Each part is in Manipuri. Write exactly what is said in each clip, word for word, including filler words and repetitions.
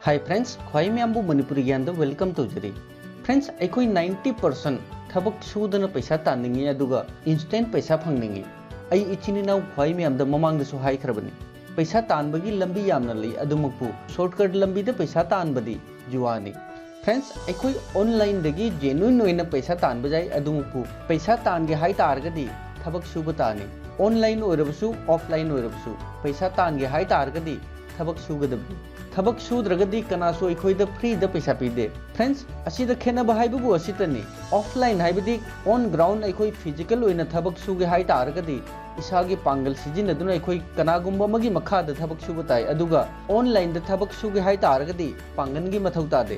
Hi friends, ꯈ꯭ꯋꯥꯏ ꯃꯌꯥꯝꯕꯨ ꯃꯅꯤꯄꯨꯔꯤ ꯒ꯭ꯌꯥꯟꯗ welcome ꯇꯧꯖꯔꯤ꯫ Friends, ꯑꯩꯈꯣꯏ ninety percent ꯊꯕꯛ ꯁꯨꯗꯅ ꯄꯩꯁꯥ ꯇꯥꯟꯅꯤꯡꯉꯤ, ꯑꯗꯨꯒ instant ꯄꯩꯁꯥ ꯐꯪꯅꯤꯡꯉꯤ꯫ ꯑꯩ ꯏꯆꯤꯟ ꯏꯅꯥꯎ ꯈ꯭ꯋꯥꯏ ꯃꯌꯥꯝꯗ ꯃꯃꯥꯡꯗꯁꯨ ꯍꯥꯏꯈ꯭ꯔꯕꯅꯤ, ꯄꯩꯁꯥ ꯇꯥꯟꯕꯒꯤ ꯂꯝꯕꯤ ꯌꯥꯝꯅ ꯂꯩ, ꯑꯗꯨꯃꯛꯄꯨ shortcut ꯂꯝꯕꯤꯗ ꯄꯩꯁꯥ ꯇꯥꯟꯕꯗꯤ ꯖꯨꯋꯥꯅꯤ꯫ Friends, ꯑꯩꯈꯣꯏ online ꯗꯒꯤ genuine ꯑꯣꯏꯅ ꯄꯩꯁꯥ ꯇꯥꯟꯕ ꯌꯥꯏ, ꯑꯗꯨꯃꯛꯄꯨ ꯄꯩꯁꯥ ꯇꯥꯟꯒꯦ ꯍꯥꯏ ꯇꯥꯔꯒꯗꯤ ꯊꯕꯛ ꯁꯨꯕ ꯇꯥꯅꯤ꯫ Online ꯑꯣꯏꯔꯕꯁꯨ, offline ꯑꯣꯏꯔꯕꯁꯨ ꯄꯩꯁꯥ ꯇꯥꯟꯒꯦ ꯍꯥꯏ ꯇꯥꯔꯒꯗꯤ ꯊꯕꯛ ꯁꯨꯒꯗꯕꯅꯤ꯫ ꯊꯕꯛ ꯁꯨꯗ꯭ꯔꯒꯗꯤ ꯀꯅꯥꯁꯨ ꯑꯩꯈꯣꯏꯗ free ꯗ ꯄꯩꯁꯥ ꯄꯤꯗꯦ꯫ Friends, ꯑꯁꯤꯗ ꯈꯦꯠꯅꯕ ꯍꯥꯏꯕꯕꯨ ꯑꯁꯤꯇꯅꯤ꯫ Offline ꯍꯥꯏꯕꯗꯤ on ground ꯑꯩꯈꯣꯏ physical ꯑꯣꯏꯅ ꯊꯕꯛ ꯁꯨꯒꯦ ꯍꯥꯏ ꯇꯥꯔꯒꯗꯤ ꯏꯁꯥꯒꯤ ꯄꯥꯡꯒꯜ ꯁꯤꯖꯤꯟꯅꯗꯨꯅ ꯑꯩꯈꯣꯏ ꯀꯅꯥꯒꯨꯝꯕ ꯑꯃꯒꯤ ꯃꯈꯥꯗ ꯊꯕꯛ ꯁꯨꯕ ꯇꯥꯏ, ꯑꯗꯨꯒ online ꯗ ꯊꯕꯛ ꯁꯨꯒꯦ ꯍꯥꯏ ꯇꯥꯔꯒꯗꯤ ꯄꯥꯡꯒꯜꯒꯤ ꯃꯊꯧ ꯇꯥꯗꯦ꯫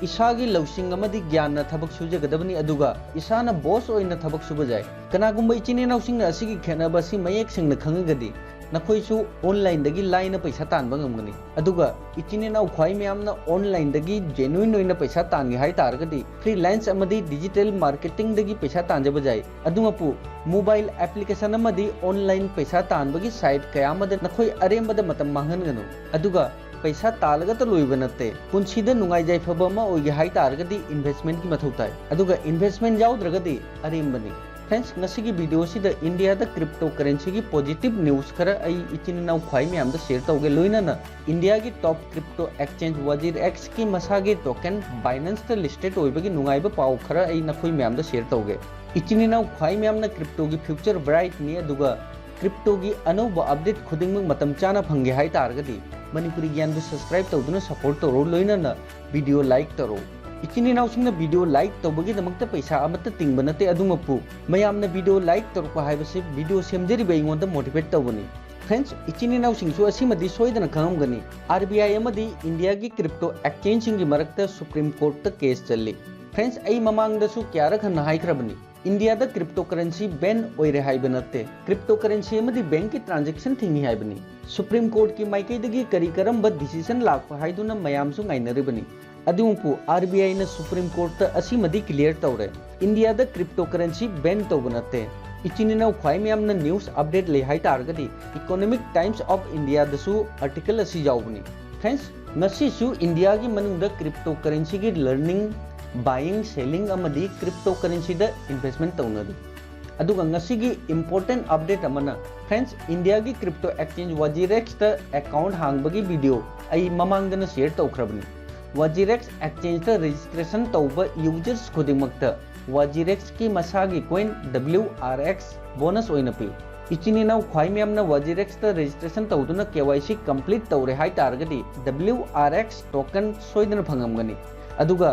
ꯏꯁꯥꯒꯤ ꯂꯧꯁꯤꯡ ꯑꯃꯗꯤ ꯒ꯭ꯌꯥꯟꯅ ꯊꯕꯛ ꯁꯨꯖꯒꯗꯕꯅꯤ, ꯑꯗꯨꯒ ꯏꯁꯥꯅ boss ꯑꯣꯏꯅ ꯊꯕꯛ ꯁꯨꯕ ꯌꯥꯏ꯫ ꯀꯅꯥꯒꯨꯝꯕ ꯏꯆꯤꯟ ꯏꯅꯥꯎꯁꯤꯡꯅ ꯑꯁꯤꯒꯤ ꯈꯦꯠꯅꯕ ꯑꯁꯤ ꯃꯌꯦꯛ ꯁꯦꯡꯅ ꯈꯪꯉꯒꯗꯤ ꯅꯈꯣꯏꯁꯨ online ꯗꯒꯤ ꯂꯥꯏꯅ ꯄꯩꯁꯥ ꯇꯥꯟꯕ ꯉꯝꯒꯅꯤ꯫ ꯑꯗꯨꯒ ꯏꯆꯤꯟ ꯏꯅꯥꯎ ꯈ꯭ꯋꯥꯏ ꯃꯌꯥꯝꯅ online ꯗꯒꯤ genuine ꯑꯣꯏꯅ ꯄꯩꯁꯥ ꯇꯥꯟꯒꯦ ꯍꯥꯏ ꯇꯥꯔꯒꯗꯤ freelance ꯑꯃꯗꯤ digital marketing ꯗꯒꯤ ꯄꯩꯁꯥ ꯇꯥꯟꯖꯕ ꯌꯥꯏ꯫ ꯑꯗꯨꯃꯛꯄꯨ mobile application ꯑꯃꯗꯤ online ꯄꯩꯁꯥ ꯇꯥꯟꯕꯒꯤ site ꯀꯌꯥ ꯑꯃꯗ ꯅꯈꯣꯏ ꯑꯔꯦꯝꯕꯗ ꯃꯇꯝ ꯃꯥꯡꯍꯟꯒꯅꯨ꯫ ꯑꯗꯨꯒ ꯄꯩꯁꯥ ꯇꯥꯜꯂꯒꯇ ꯂꯣꯏꯕ ꯅꯠꯇꯦ, ꯄꯨꯟꯁꯤꯗ ꯅꯨꯡꯉꯥꯏ ꯌꯥꯏꯐꯕ ꯑꯃ ꯑꯣꯏꯒꯦ ꯍꯥꯏ ꯇꯥꯔꯒꯗꯤ investment ꯀꯤ ꯃꯊꯧ ꯇꯥꯏ꯫ ꯑꯗꯨꯒ investment ꯌꯥꯎꯗ꯭ꯔꯒꯗꯤ ꯑꯔꯦꯝꯕꯅꯤ꯫ Friends, ꯉꯁꯤꯒꯤ video ꯑꯁꯤꯗ ꯏꯟꯗꯤꯌꯥꯗ crypto currency ꯒꯤ positive news ꯈꯔ ꯑꯩ ꯏꯆꯤꯟ ꯏꯅꯥꯎ ꯈ꯭ꯋꯥꯏ ꯃꯌꯥꯝꯗ share ꯇꯧꯒꯦ, ꯂꯣꯏꯅꯅ ꯏꯟꯗꯤꯌꯥꯒꯤ top crypto exchange Wazirx ꯀꯤ ꯃꯁꯥꯒꯤ token Binance ꯇ listed ꯑꯣꯏꯕꯒꯤ ꯅꯨꯡꯉꯥꯏꯕ ꯄꯥꯎ ꯈꯔ ꯑꯩ ꯅꯈꯣꯏ ꯃꯌꯥꯝꯗ share ꯇꯧꯒꯦ꯫ ꯏꯆꯤꯟ ꯏꯅꯥꯎ ꯈ꯭ꯋꯥꯏ ꯃꯌꯥꯝꯅ crypto ꯒꯤ future bright ꯅꯤ, ꯑꯗꯨꯒ crypto ꯒꯤ ꯑꯅꯧꯕ update ꯈꯨꯗꯤꯡꯃꯛ ꯃꯇꯝ ꯆꯥꯅ ꯐꯪꯒꯦ ꯍꯥꯏ ꯇꯥꯔꯒꯗꯤ ꯃꯅꯤꯄꯨꯔꯤ ꯒ꯭ꯌꯥꯟꯕꯨ subscribe ꯇꯧꯗꯨꯅ support ꯇꯧꯔꯣ, ꯂꯣꯏꯅꯅ video like ꯇꯧꯔꯣ꯫ ꯏꯆꯤꯟ ꯏꯅꯥꯎꯁꯤꯡꯅ video like ꯇꯧꯕꯒꯤꯗꯃꯛꯇ ꯄꯩꯁꯥ ꯑꯃꯠꯇ ꯇꯤꯡꯕ ꯅꯠꯇꯦ, ꯑꯗꯨꯃꯛꯄꯨ ꯃꯌꯥꯝꯅ video like ꯇꯧꯔꯛꯄ ꯍꯥꯏꯕꯁꯤ video ꯁꯦꯝꯖꯔꯤꯕ ꯑꯩꯉꯣꯟꯗ motivate ꯇꯧꯕꯅꯤ꯫ Friends, ꯏꯆꯤꯟ ꯏꯅꯥꯎꯁꯤꯡꯁꯨ ꯑꯁꯤꯃꯗꯤ ꯁꯣꯏꯗꯅ ꯈꯪꯉꯝꯒꯅꯤ, R B I ꯑꯃꯗꯤ ꯏꯟꯗꯤꯌꯥꯒꯤ crypto exchange ꯁꯤꯡꯒꯤ ꯃꯔꯛꯇ Supreme Court ꯇ case ꯆꯜꯂꯤ꯫ Friends, ꯑꯩ ꯃꯃꯥꯡꯗꯁꯨ ꯀꯌꯥꯔꯛ ꯍꯟꯅ ꯍꯥꯏꯈ꯭ꯔꯕꯅꯤ, ꯏꯟꯗꯤꯌꯥꯗ crypto currency ban ꯑꯣꯏꯔꯦ ꯍꯥꯏꯕ ꯅꯠꯇꯦ꯫ Crypto currency ꯑꯃꯗꯤ bank ꯀꯤ transaction ꯊꯤꯡꯉꯤ ꯍꯥꯏꯕꯅꯤ꯫ Supreme Court ꯀꯤ ꯃꯥꯏꯀꯩꯗꯒꯤ ꯀꯔꯤ ꯀꯔꯝꯕ decision ꯂꯥꯛꯄ ꯍꯥꯏꯗꯨꯅ ꯃꯌꯥꯝꯁꯨ ꯉꯥꯏꯅꯔꯤꯕꯅꯤ꯫ ꯑꯗꯨꯕꯨ R B I ꯅ Supreme Court ꯇ ꯑꯁꯤꯃꯗꯤ clear ꯇꯧꯔꯦ꯫ ꯏꯟꯗꯤꯌꯥꯗ crypto currency ban ꯇꯧꯕ ꯅꯠꯇꯦ꯫ ꯏꯆꯤꯟ ꯏꯅꯥꯎ ꯈ꯭ꯋꯥꯏ ꯃꯌꯥꯝꯅ news update ꯂꯩ ꯍꯥꯏ ꯇꯥꯔꯒꯗꯤ Economic Times of India ꯗꯁꯨ article ꯑꯁꯤ ꯌꯥꯎꯕꯅꯤ꯫ Friends, ꯉꯁꯤꯁꯨ ꯏꯟꯗꯤꯌꯥꯒꯤ ꯃꯅꯨꯡꯗ cryptocurrencyꯒꯤ learning, buying, selling ꯑꯃꯗꯤ cryptocurrencyꯗ investment ꯇꯧꯅꯔꯤ꯫ ꯑꯗꯨꯒ ꯉꯁꯤꯒꯤ important update ꯑꯃꯅ, friends, ꯏꯟꯗꯤꯌꯥꯒꯤ crypto exchange WazirExꯇ account ꯍꯥꯡꯕꯒꯤ video ꯑꯩ ꯃꯃꯥꯡꯗꯅ share ꯇꯧꯈ꯭ꯔꯕꯅꯤ꯫ WazirEx exchangeꯇ registration ꯇꯧꯕ users ꯈꯨꯗꯤꯡꯃꯛꯇ WazirExꯀꯤ ꯃꯁꯥꯒꯤ coin W R X bonus ꯑꯣꯏꯅ ꯄꯤ꯫ ꯏꯆꯤꯟ ꯏꯅꯥꯎ ꯈ꯭ꯋꯥꯏ ꯃꯌꯥꯝꯅ WazirExꯇ registration ꯇꯧꯗꯨꯅ K Y C complete ꯇꯧꯔꯦ ꯍꯥꯏꯇꯥꯔꯒꯗꯤ W R X token ꯁꯣꯏꯗꯅ ꯐꯪꯉꯝꯒꯅꯤ꯫ ꯑꯗꯨꯒ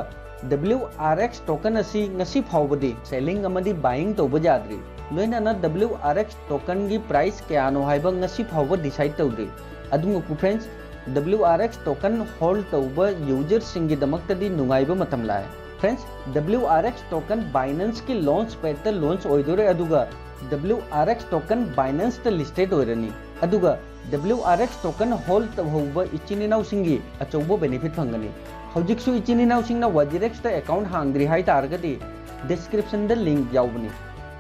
W R X token ꯑꯁꯤ ꯉꯁꯤ ꯐꯥꯎꯕꯗꯤ selling ꯑꯃꯗꯤ buying ꯇꯧꯕ ꯌꯥꯗ꯭ꯔꯤ꯫ ꯂꯣꯏꯅꯅ W R X tokenꯒꯤ price ꯀꯌꯥꯅꯣ ꯍꯥꯏꯕ ꯉꯁꯤ ꯐꯥꯎꯕ decide ꯇꯧꯗ꯭ꯔꯤ꯫ ꯑꯗꯨꯃꯛꯄꯨ friends, W R X token hold ꯇꯧꯕ userꯁꯤꯡꯒꯤꯗꯃꯛꯇꯗꯤ ꯅꯨꯡꯉꯥꯏꯕ ꯃꯇꯝ ꯂꯥꯛꯑꯦ꯫ Friends, W R X token Binanceꯀꯤ launch padꯇ launch ꯑꯣꯏꯗꯣꯔꯦ, ꯑꯗꯨꯒ W R X token Binanceꯇ listed ꯑꯣꯏꯔꯅꯤ꯫ ꯑꯗꯨꯒ W R X token hold ꯇꯧꯍꯧꯕ ꯏꯆꯤꯟ ꯏꯅꯥꯎꯁꯤꯡꯒꯤ ꯑꯆꯧꯕ benefit ꯐꯪꯒꯅꯤ꯫ ꯍꯧꯖꯤꯛꯁꯨ ꯏꯆꯤꯟ ꯏꯅꯥꯎꯁꯤꯡꯅ WazirExꯇ account ꯍꯥꯡꯗ꯭ꯔꯤ ꯍꯥꯏ ꯇꯥꯔꯒꯗꯤ descriptionꯗ link ꯌꯥꯎꯕꯅꯤ꯫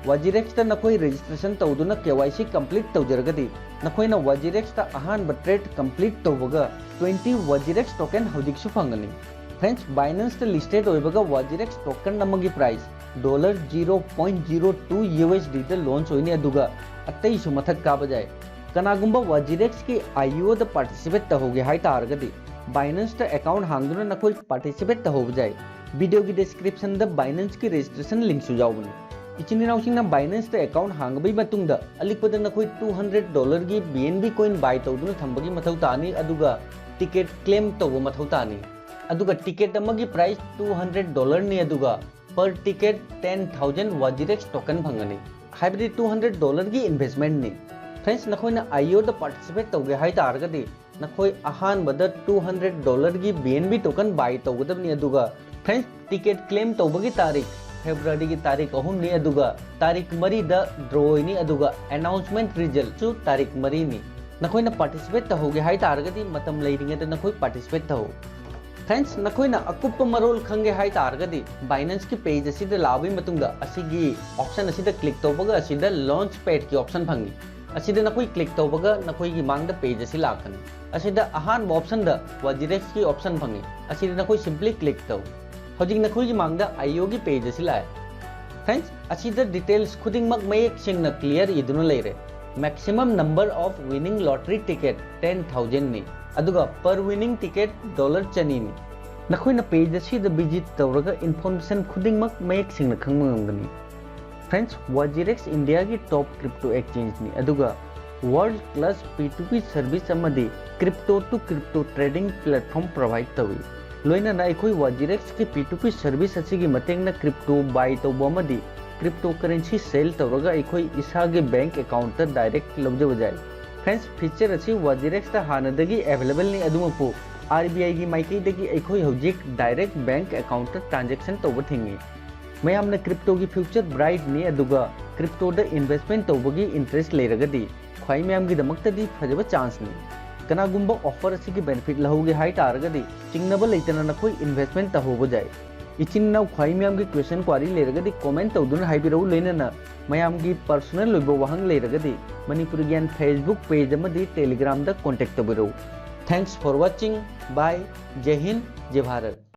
WazirExꯇ ꯅꯈꯣꯏ registration ꯇꯧꯗꯨꯅ K Y C complete ꯇꯧꯖꯔꯒꯗꯤ ꯅꯈꯣꯏꯅ WazirExꯇ ꯑꯍꯥꯟꯕ trade complete ꯇꯧꯕꯒ twenty WazirEx token ꯍꯧꯖꯤꯛꯁꯨ ꯐꯪꯒꯅꯤ꯫ Friends, Binanceꯇ listed ꯑꯣꯏꯕꯒ WazirEx token ꯑꯃꯒꯤ price dollar zero point zero two U S Dꯗ launch ꯑꯣꯏꯅꯤ, ꯑꯗꯨꯒ ꯑꯇꯩꯁꯨ ꯃꯊꯛ ꯀꯥꯕ ꯌꯥꯏ꯫ ꯀꯅꯥꯒꯨꯝꯕ WazirExꯀꯤ I O ꯗ participate ꯇꯧꯍꯧꯒꯦ ꯍꯥꯏ ꯇꯥꯔꯒꯗꯤ Binanceꯇ account ꯍꯥꯡꯗꯨꯅ ꯅꯈꯣꯏ participate ꯇꯧꯍꯧꯕ ꯌꯥꯏ꯫ Videoꯒꯤ descriptionꯗ Binanceꯀꯤ registration linkꯁꯨ ꯌꯥꯎꯕꯅꯤ꯫ ꯏꯆꯤꯟ ꯏꯅꯥꯎꯁꯤꯡꯅ Binanceꯇ account ꯍꯥꯡꯉꯕꯒꯤ ꯃꯇꯨꯡꯗ ꯑꯂꯤꯛꯄꯗ ꯅꯈꯣꯏ two hundred dollarꯒꯤ B N B coin buy ꯇꯧꯗꯨꯅ ꯊꯝꯕꯒꯤ ꯃꯊꯧ ꯇꯥꯅꯤ, ꯑꯗꯨꯒ ticket claim ꯇꯧꯕ ꯃꯊꯧ ꯇꯥꯅꯤ꯫ ꯑꯗꯨꯒ ticket ꯑꯃꯒꯤ price two hundred dollarꯅꯤ, ꯑꯗꯨꯒ per ticket ten thousand WazirEx token ꯐꯪꯒꯅꯤ꯫ ꯍꯥꯏꯕꯗꯤ two hundred dollarꯒꯤ investmentꯅꯤ꯫ Friends, ꯅꯈꯣꯏꯅ I O ꯗ participate ꯇꯧꯒꯦ ꯍꯥꯏ ꯇꯥꯔꯒꯗꯤ ꯅꯈꯣꯏ ꯑꯍꯥꯟꯕꯗ two hundred dollarꯒꯤ B N B token buy ꯇꯧꯒꯗꯕꯅꯤ꯫ ꯑꯗꯨꯒ friends, ticket claim ꯇꯧꯕꯒꯤ ꯇꯥꯔꯤꯛ Februaryꯒꯤ ꯇꯥꯔꯤꯛ ꯑꯍꯨꯝꯅꯤ, ꯑꯗꯨꯒ ꯇꯥꯔꯤꯛ ꯃꯔꯤꯗ drawꯅꯤ, ꯑꯗꯨꯒ announcement resultꯁꯨ ꯇꯥꯔꯤꯛ ꯃꯔꯤꯅꯤ꯫ ꯅꯈꯣꯏꯅ participate ꯇꯧꯍꯧꯒꯦ ꯍꯥꯏ ꯇꯥꯔꯒꯗꯤ ꯃꯇꯝ ꯂꯩꯔꯤꯉꯩꯗ ꯅꯈꯣꯏ participate ꯇꯧꯍꯧ꯫ Friends, ꯅꯈꯣꯏꯅ ꯑꯀꯨꯞꯄ ꯃꯔꯣꯜ ꯈꯪꯒꯦ ꯍꯥꯏ ꯇꯥꯔꯒꯗꯤ Binanceꯀꯤ page ꯑꯁꯤꯗ ꯂꯥꯛꯑꯕꯒꯤ ꯃꯇꯨꯡꯗ ꯑꯁꯤꯒꯤ option ꯑꯁꯤꯗ click ꯇꯧꯕꯒ ꯑꯁꯤꯗ launch padꯀꯤ option ꯐꯪꯉꯤ꯫ ꯑꯁꯤꯗ ꯅꯈꯣꯏ click ꯇꯧꯕꯒ ꯅꯈꯣꯏꯒꯤ ꯃꯥꯡꯗ page ꯑꯁꯤ ꯂꯥꯛꯀꯅꯤ꯫ ꯑꯁꯤꯗ ꯑꯍꯥꯟꯕ option ꯗ WAGIREX ꯀꯤ option ꯐꯪꯉꯤ꯫ ꯑꯁꯤꯗ ꯅꯈꯣꯏ simply click ꯇꯧ꯫ ꯍꯧꯖꯤꯛ ꯅꯈꯣꯏꯒꯤ ꯃꯥꯡꯗ IO ꯒꯤ page ꯑꯁꯤ ꯂꯥꯛꯑꯦ꯫ Friends, ꯑꯁꯤꯗ details ꯈꯨꯗꯤꯡꯃꯛ ꯃꯌꯦꯛ ꯁꯦꯡꯅ clear ꯏꯗꯨꯅ ꯂꯩꯔꯦ꯫ Maximum number of winning lottery ticket ten thousand ꯅꯤ, ꯑꯗꯨꯒ per winning ticket dollar ꯆꯅꯤꯅꯤ꯫ ꯅꯈꯣꯏꯅ page ꯑꯁꯤꯗ visit ꯇꯧꯔꯒ information ꯈꯨꯗꯤꯡꯃꯛ ꯃꯌꯦꯛ ꯁꯦꯡꯅ ꯈꯪꯕ ꯉꯝꯒꯅꯤ꯫ Friends, WAGIREX India ꯒꯤ top crypto exchange ꯅꯤ, ꯑꯗꯨꯒ world class P two P service ꯑꯃꯗꯤ crypto to crypto trading platform provide ꯇꯧꯏ꯫ ꯂꯣꯏꯅꯅ ꯑꯩꯈꯣꯏ WAGIREX ꯀꯤ P two P service ꯑꯁꯤꯒꯤ ꯃꯇꯦꯡꯅ crypto buy ꯇꯧꯕ ꯑꯃꯗꯤ cryptocurrency sell ꯇꯧꯔꯒ ꯑꯩꯈꯣꯏ ꯏꯁꯥꯒꯤ bank account ꯇ direct ꯂꯧꯖꯕ ꯌꯥꯏ꯫ Friends, feature ꯑꯁꯤ WAGIREX ꯇ ꯍꯥꯟꯅꯗꯒꯤ available ꯅꯤ, ꯑꯗꯨꯃꯛꯄꯨ RBI ꯒꯤ ꯃꯥꯏꯀꯩꯗꯒꯤ ꯑꯩꯈꯣꯏ ꯍꯧꯖꯤꯛ direct bank account ꯇ transaction ꯇꯧꯕ ꯊꯤꯡꯏ꯫ ꯃꯌꯥꯝꯅ crypto ꯒꯤ future bright ꯅꯤ, ꯑꯗꯨꯒ crypto ꯗ investment ꯇꯧꯕꯒꯤ interest ꯂꯩꯔꯒꯗꯤ ꯈ꯭ꯋꯥꯏ ꯃꯌꯥꯝꯒꯤꯗꯃꯛꯇꯗꯤ ꯐꯖꯕ chance ꯅꯤ꯫ ꯀꯅꯥꯒꯨꯝꯕ offer ꯑꯁꯤꯒꯤ benefit ꯂꯧꯍꯧꯒꯦ ꯍꯥꯏ ꯇꯥꯔꯒꯗꯤ ꯆꯤꯡꯅꯕ ꯂꯩꯇꯅ ꯅꯈꯣꯏ investment ꯇꯧꯍꯧꯕ ꯌꯥꯏ꯫ ꯏꯆꯤꯟ ꯏꯅꯥꯎ ꯈ꯭ꯋꯥꯏ ꯃꯌꯥꯝꯒꯤ question query ꯂꯩꯔꯒꯗꯤ comment ꯇꯧꯗꯨꯅ ꯍꯥꯏꯕꯤꯔꯛꯎ, ꯂꯣꯏꯅꯅ ꯃꯌꯥꯝꯒꯤ personal ꯑꯣꯏꯕ ꯋꯥꯍꯪ ꯂꯩꯔꯒꯗꯤ ꯃꯅꯤꯄꯨꯔꯤ ꯒ꯭ꯌꯥꯟ Facebook page ꯑꯃꯗꯤ Telegram ꯗ contact ꯇꯧꯕꯤꯔꯛꯎ꯫ Thanks for watching. Bye. ꯖꯩ Hind, ꯖꯩ Bharat.